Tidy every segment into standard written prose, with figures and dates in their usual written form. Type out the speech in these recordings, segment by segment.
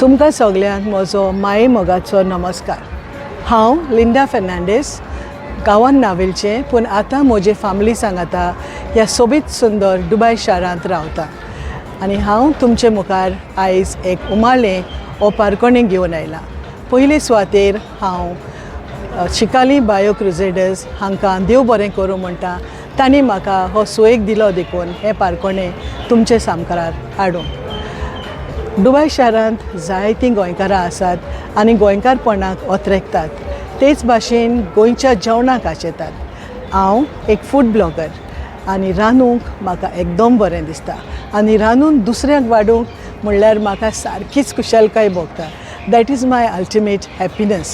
तुमकां सगल्यांक म्हजो माये मोगाचो नमस्कार. हांव लिंडा फेर्नांडीस, गांवान नावेलचें, पूण आतां म्हजे फामिली सांगाता ह्या सोबीत सुंदर दुबाय शारांत रावता आनी हांव तुमचे मुखार आयज एक उमाळें वो पारकोणें घेवन आयलां. पयले सुवातेर हांव चिकाली बायो क्रुजेडर्स हांकां देव बरें करूं म्हणटा, तांणी म्हाका हो सुयेग दिलो देखून हें पारकोणें तुमचे सामकारार हाडूंक. दुबाय शारांत जायतीं गोंयकारां आसात आनी गोंयकारपणाक ओतरेकतात, तेच भाशेन गोंयच्या जेवणाक आशेतात. हांव एक फूड ब्लॉगर आनी रांदूंक म्हाका एकदम बरें दिसता आनी रांदून दुसऱ्यांक वाडूंक म्हणल्यार म्हाका सारकीच खुशालकाय भोगता. That is my ultimate happiness.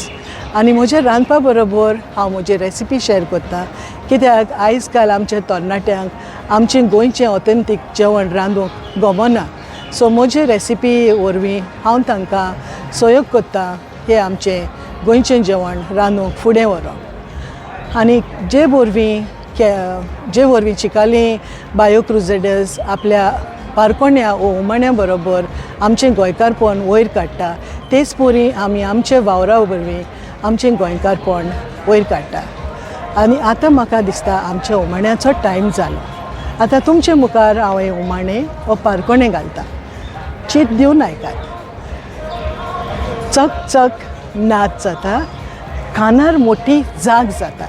आनी म्हज्या रांदपा बरोबर हांव म्हजी रेसिपी शेअर करता, कित्याक आयज काल आमच्या तरणाट्यांक आमचें गोंयचें ऑथेंटीक जेवण रांदूंक गमना. सो म्हजे रेसिपी वरवीं हांव तांकां सहयोग करता हें आमचें गोंयचें जेवण रांदूंक फुडें व्हरोंक. आनी जे वरवीं चिकाली बायो क्रुजेडर्स आपल्या पारकोण्या वो उमाण्या बरोबर आमचें गोंयकारपण वयर काडटा, तेच परी आमी आमचे वावरा वरवीं आमचें गोंयकारपण वयर काडटा. आनी आतां म्हाका दिसता आमच्या उमाण्याचो टायम जालो. आतां तुमचे मुखार हांव हें उमाणें वो पारकोणें घालता. चीत दिवन आयकात. चक चक नाच जाता, कानार मोठी जाग जाता,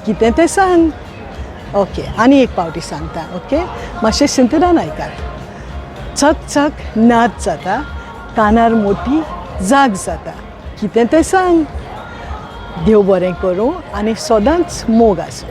कितें तें सांग. ओके, आनी एक पावटी सांगता. ओके, मातशें शिंतरान आयकात. चक चक नाच जाता, कानार मोठी जाग जाता, कितें तें सांग. देव बरें करूं आनी सदांच मोग आसूं.